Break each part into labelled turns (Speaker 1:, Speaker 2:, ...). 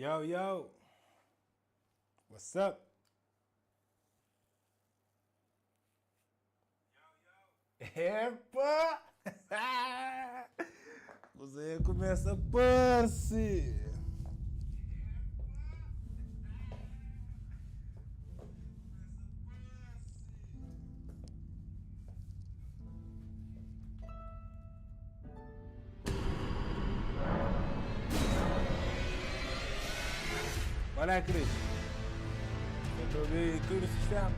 Speaker 1: Yo yo What's up Epa Kuza ya kumesa parse Qual é, Cris? Eu tô vendo tudo o sistema.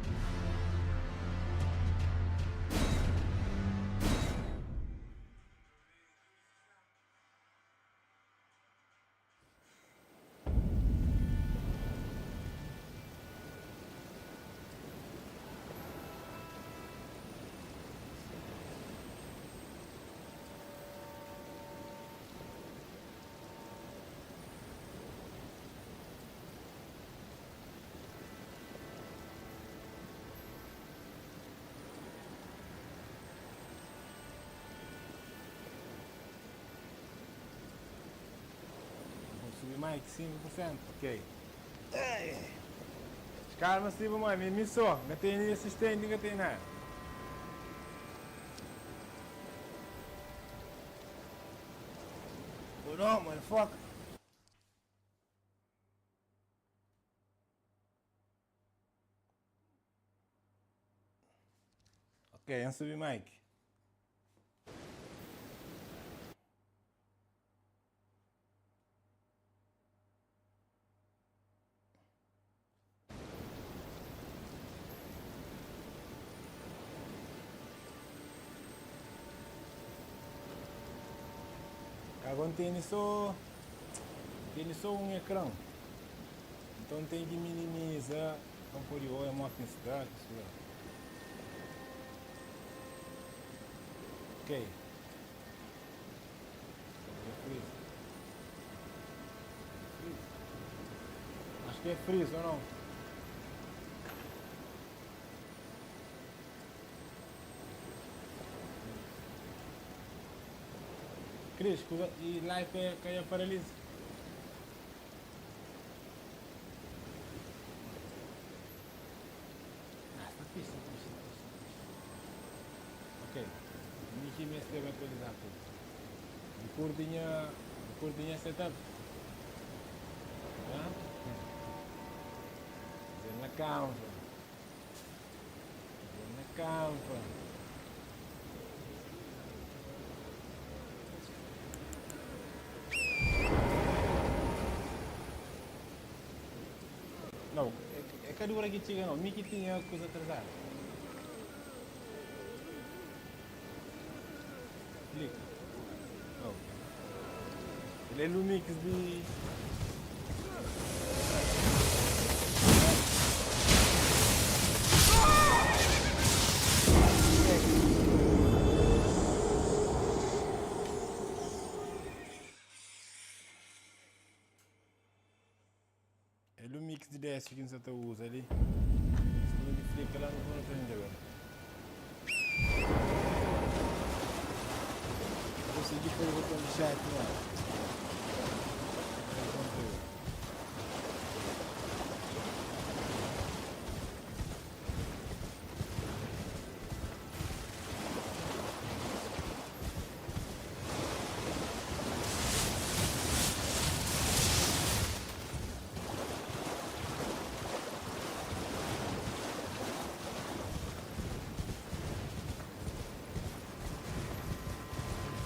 Speaker 1: Subi mic 5%, ok. Calma si mãe, mi mi só, não tem nem assistente, não tem nada. Oh não, motherfucker. Ok, eu subi mic. Agora tem só tem só um ecrã. Então tem que minimizar. Então por aí é uma intensidade, isso lá. Ok. É freeze. Freeze. Acho que é freeze ou não? Cris, e live é que é paralisa. Ah, está fixe, está fixe, está fixe, está fixe. Ok, mi ki meste debe atualizar tudo. Bu curti nha, bu curti nha setup? Hã? Fazer na Canva. Fazer na Canva. Não, é ka dura ki txiga não, mi ki tinha kuza atrasadu. Clica. Oh. Ele é Lumix di. É Lumix di 10 ki N sa ta uza li. Sima di flika la, nu ta djobe. Konsigi poi boton di chat la.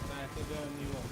Speaker 1: Tá, tá dando igual.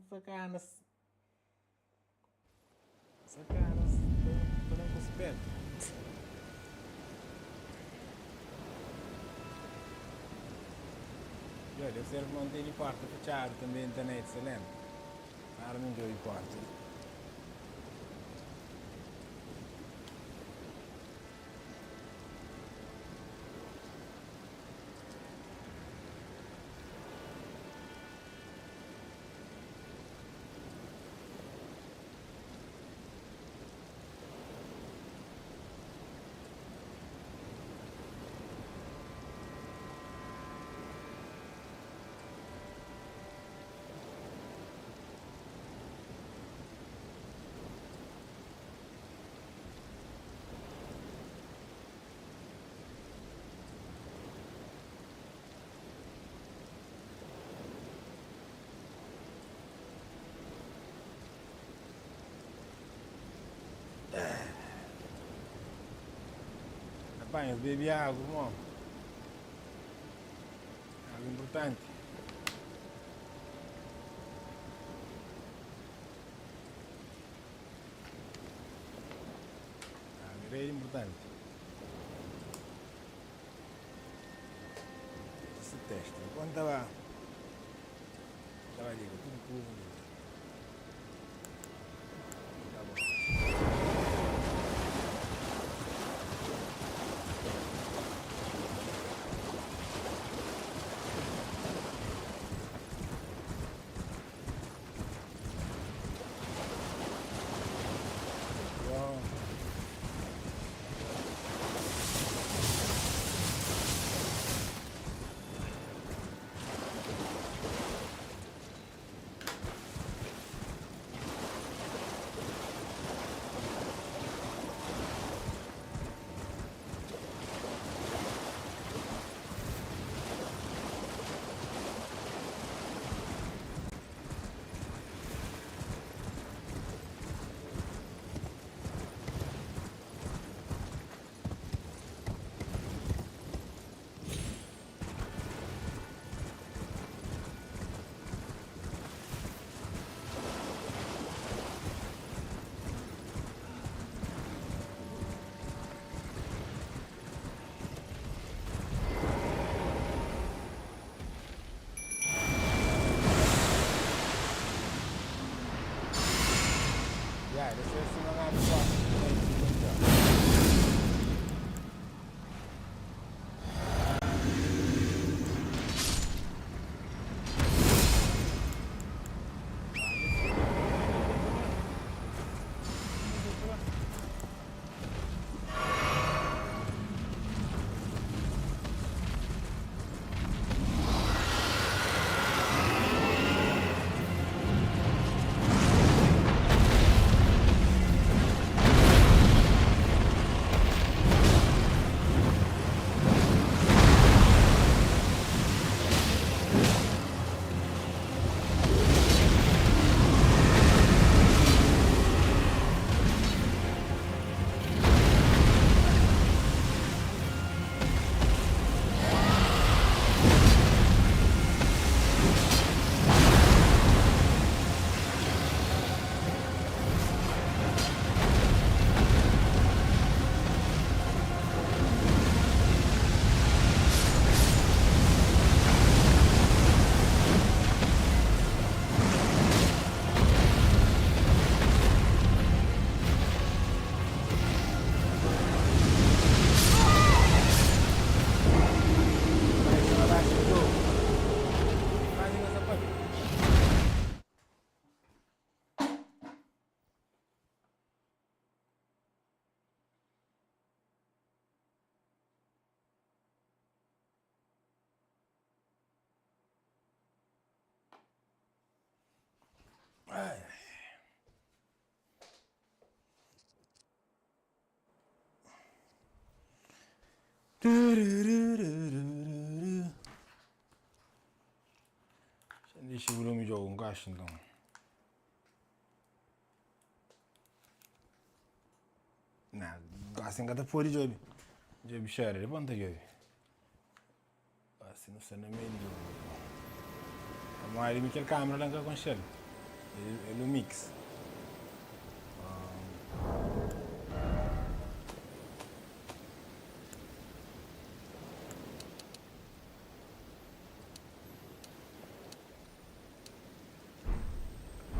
Speaker 1: Sakanas. Sakanas pa da-m ku spetu. Yo, deve ser ma N tene porta fitxadu tanbe, internet sta lentu. Para mi djobe porta li. Rapaz, nhos bebe agu, irmon. Agu é inpurtanti. Agu é rei di inpurtanti. Esse teste. Enquanto tava tava liga tudo kuza ali. Tá bom. Bom. Ya, deve ser sima un abu forti ki ta inti Xa-m dixi vulumi djogu un kaxa nton. Na, gosi N ka ta pode djobe. Djobe xera, dipôs N ta djobe. Gosi nu sta na meiu di djobe. Pamodi mi kel kamera la N ka konxe-l. É Lumix.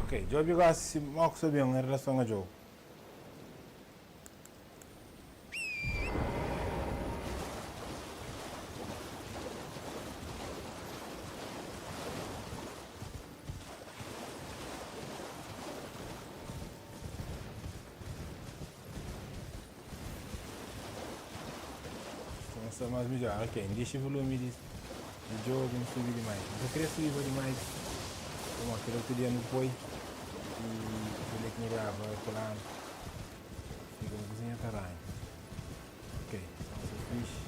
Speaker 1: Ok, djobe gosi si mo ku sta ben en relason a djogu. Sta más midjor. Ok, N dixi volumi di di djogu, N subi di mic. N ka kria subiba di mic pamodi kel otu dia nu poi i kel-li ki nu grava kel anu fika un kuzinha ta ranha. Ok, som sta fixi.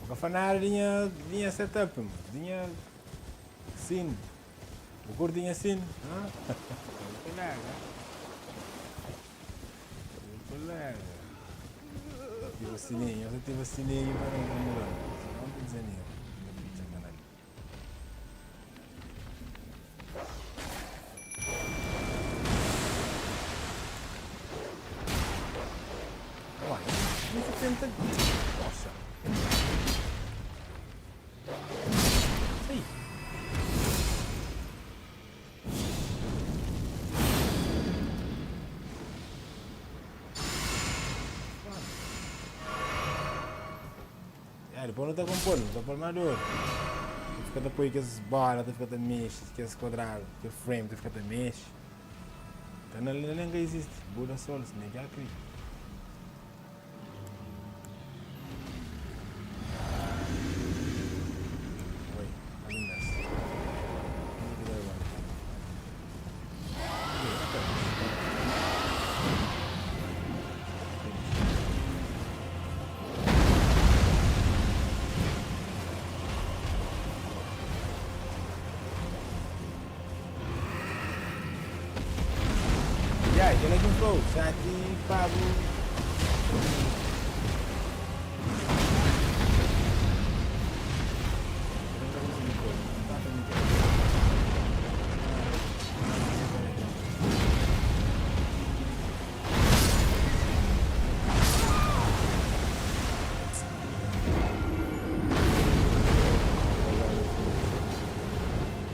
Speaker 1: Bu ka fla nada di nha di nha setup, di nha scene. Bu kurti nha scene? Ha? Bu kolega. Bu kolega. Ativa sininho, ativa sininho pa não mudar. Senão te desanima. Da ficha canal. Uai, não se tenta. Poxa. Sai. É, depois não tá com pôr, não tá pôr maduro. Fica ta poi kes bola, ta fica ta mexe, kes quadrado, kel frame ta fica ta mexe. Canal nem ka existe, Buda Souls, nem já cria. Oi, mais um mês. Onde que dá agora? Ya, kel-la ki N fla-u, xati Pablu.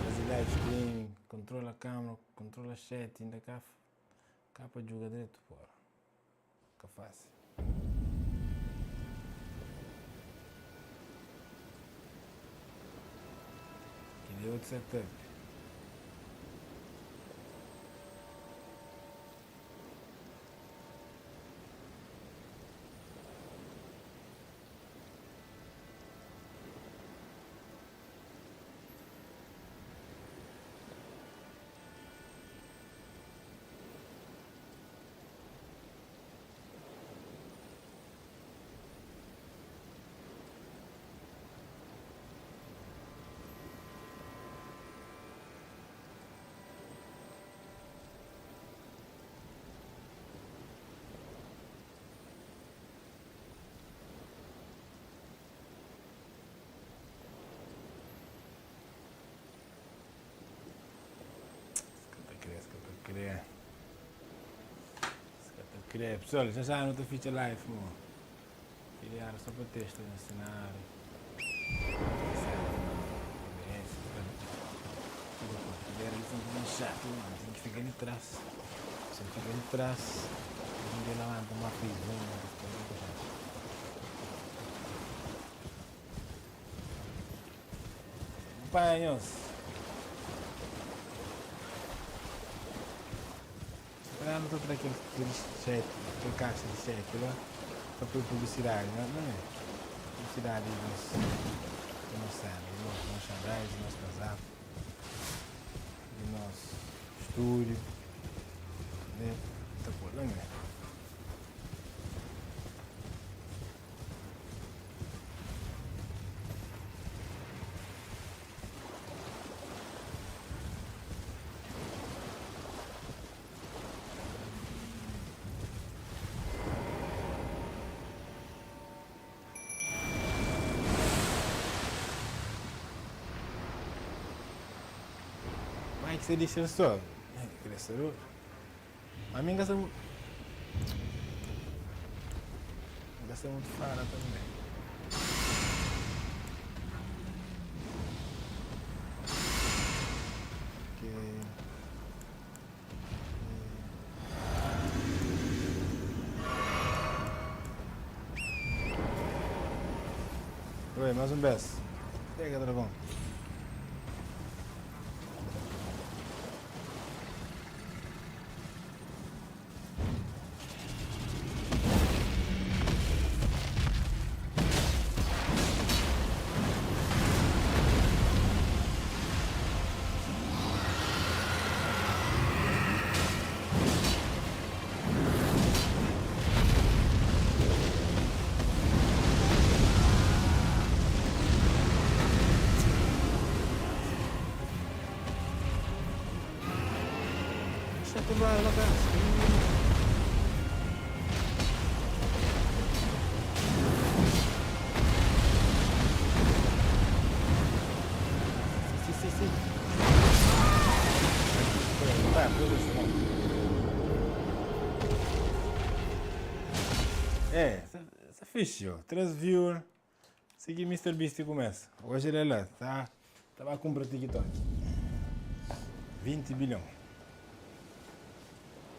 Speaker 1: Faze live streaming, kontrola kamera, kontrola chat, inda ka ka pa djuga dretu, pora. Ka fásil. Kel-li é otu setup. Kre. Ka ta kre. Pessoal, já já nu ta fitxa live mo. Keli era só pa testa nha cenário. Chato, mano. Tem que ficar ali atrás. Se eu ficar ali atrás, ninguém levanta uma prisão, fica muito chato. Panhos. Lá não estou para aquele, aquele cheque, aquele caixa de cheque lá, para pôr publicidade, não, não é? Publicidade dos, do nosso cena, do nosso merchandise, do nosso casaco, do nosso estúdio, né? Tá por lá, não é? Ai ki sa dixa-l so. Kre saludu. Ma mi N ka sta N ka sta mutu fala tanbe. Ok. Oi, mais um bes. Pega, dragão. É, sta fixe, ó. 3 viewer. Sigi Mister Beast kumesa. Oji el é la, ta ta ba kumpra TikTok. 20 bilhon.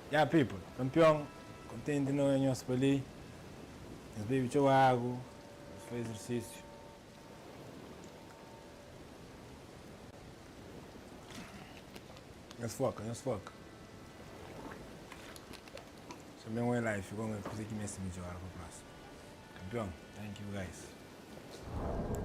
Speaker 1: Ya people, kampion, kontenti na oja nhos pa li. Nhos bebe txeu agu, nhos faz exersisiu. Nhos foka, nhos foka. Também um life com kuze ki meste midjora pa próximo. Campeão, thank you guys.